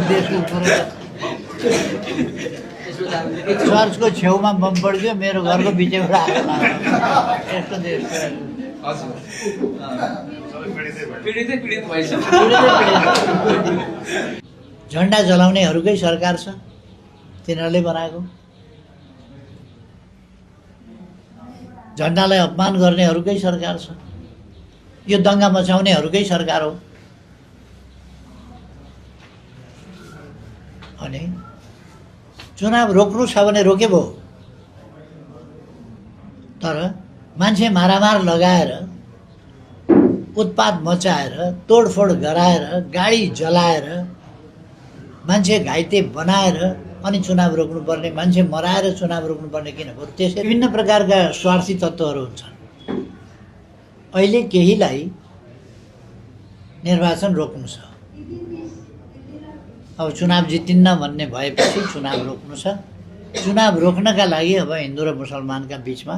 देशको चर्चको छेउमा बम पड्क्यो मेरो घरको बिचैबाट आगो लाग्यो। यस्तो देशको झन्डा जलाउनेहरूकै सरकार छ, तिनीहरूले बनाएको। झन्डालाई अपमान गर्नेहरूकै सरकार छ, यो दङ्गा मचाउनेहरूकै सरकार हो। अनि चुनाव रोक्नु छ भने रोके भयो, तर मान्छे मारामार लगाएर, उत्पात मचाएर, तोडफोड गराएर, गाडी जलाएर, मान्छे घाइते बनाएर अनि चुनाव रोक्नुपर्ने, मान्छे मराएर चुनाव रोक्नुपर्ने किन भयो? त्यसै विभिन्न प्रकारका स्वार्थी तत्त्वहरू हुन्छन्। अहिले केहीलाई निर्वाचन रोक्नु छ, अब चुनाव जितिन्न भन्ने भएपछि चुनाव रोक्नु छ। चुनाव रोक्नका लागि अब हिन्दू र मुसलमानका बिचमा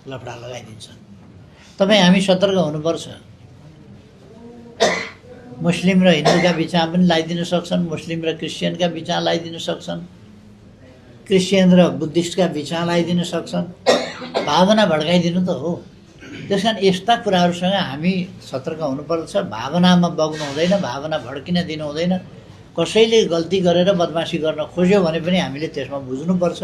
लफडा लगाइदिन्छन्। तपाईँ हामी सतर्क हुनुपर्छ। मुस्लिम र हिन्दूका बिचमा पनि लगाइदिन सक्छन्, मुस्लिम र क्रिस्चियनका बिचमा लगाइदिन सक्छन्, क्रिस्चियन र बुद्धिस्टका बिचमा लगाइदिन सक्छन्। भावना भड्काइदिनु त हो। त्यस कारण यस्ता कुराहरूसँग हामी सतर्क हुनुपर्छ। भावनामा बग्नु हुँदैन, भावना भड्किन दिनु हुँदैन। कसैले गल्ती गरेर बदमासी गर्न खोज्यो भने पनि हामीले त्यसमा बुझ्नुपर्छ।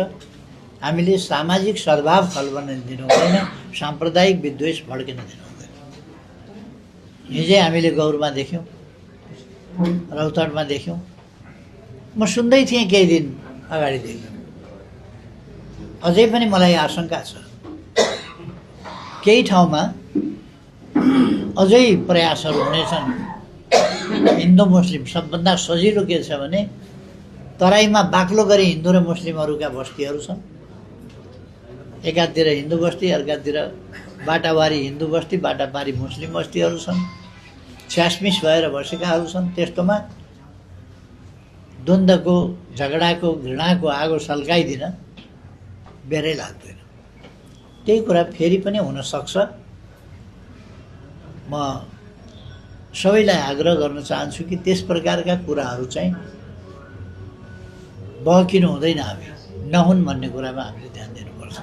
हामीले सामाजिक सद्भाव फलबन दिनु हुँदैन, साम्प्रदायिक विद्वेष भड्किन दिनु हुँदैन। हिजै हामीले गौरमा देख्यौँ, रौतहटमा देख्यौँ। म सुन्दै थिएँ केही दिन अगाडिदेखि, अझै पनि मलाई आशंका छ केही ठाउँमा अझै प्रयासहरू हुनेछन्। हिन्दू मुस्लिम सबभन्दा सजिलो के छ भने तराईमा बाक्लो गरी हिन्दू र मुस्लिमहरूका बस्तीहरू छन्। एकातिर हिन्दू बस्ती, अर्कातिर बाटावारी हिन्दू बस्ती, बाटावारी मुस्लिम बस्तीहरू छन्। छ्यासमिस भएर बसेकाहरू छन्। त्यस्तोमा द्वन्द्वको, झगडाको, घृणाको आगो सल्काइदिन बेरै लाग्दैन। त्यही कुरा फेरि पनि हुनसक्छ। म सबैलाई आग्रह गर्न चाहन्छु कि त्यस प्रकारका कुराहरू चाहिँ बहकिनु हुँदैन, हामी नहुन् भन्ने कुरामा हामीले ध्यान दिनुपर्छ।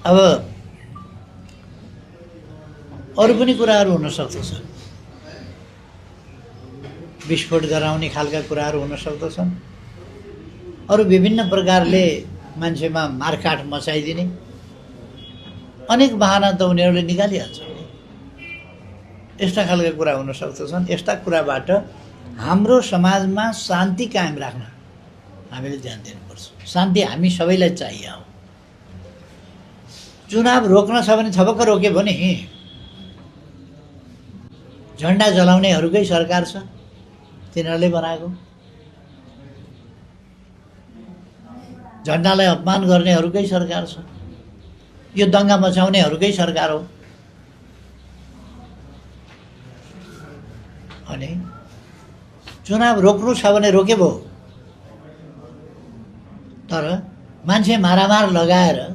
अब अरू पनि कुराहरू हुन सक्दछ, विस्फोट गराउने खालका कुराहरू हुन सक्दछन्। अरू विभिन्न प्रकारले मान्छेमा मारकाट मचाइदिने अनेक बहाना त उनीहरूले निकालिहाल्छन्। यस्ता खालका कुरा हुन सक्दछन्। यस्ता कुराबाट हाम्रो समाजमा शान्ति कायम राख्न हामीले ध्यान दिनुपर्छ। शान्ति हामी सबैलाई चाहियो हो। चुनाव रोक्न छ भने थपक्क रोके भने झन्डा जलाउनेहरूकै सरकार छ, तिनीहरूले बनाएको। झन्डालाई अपमान गर्नेहरूकै सरकार छ, यो दङ्गा मचाउनेहरूकै सरकार हो। अनि चुनाव रोक्नु छ भने रोके भयो, तर मान्छे मारामार लगाएर,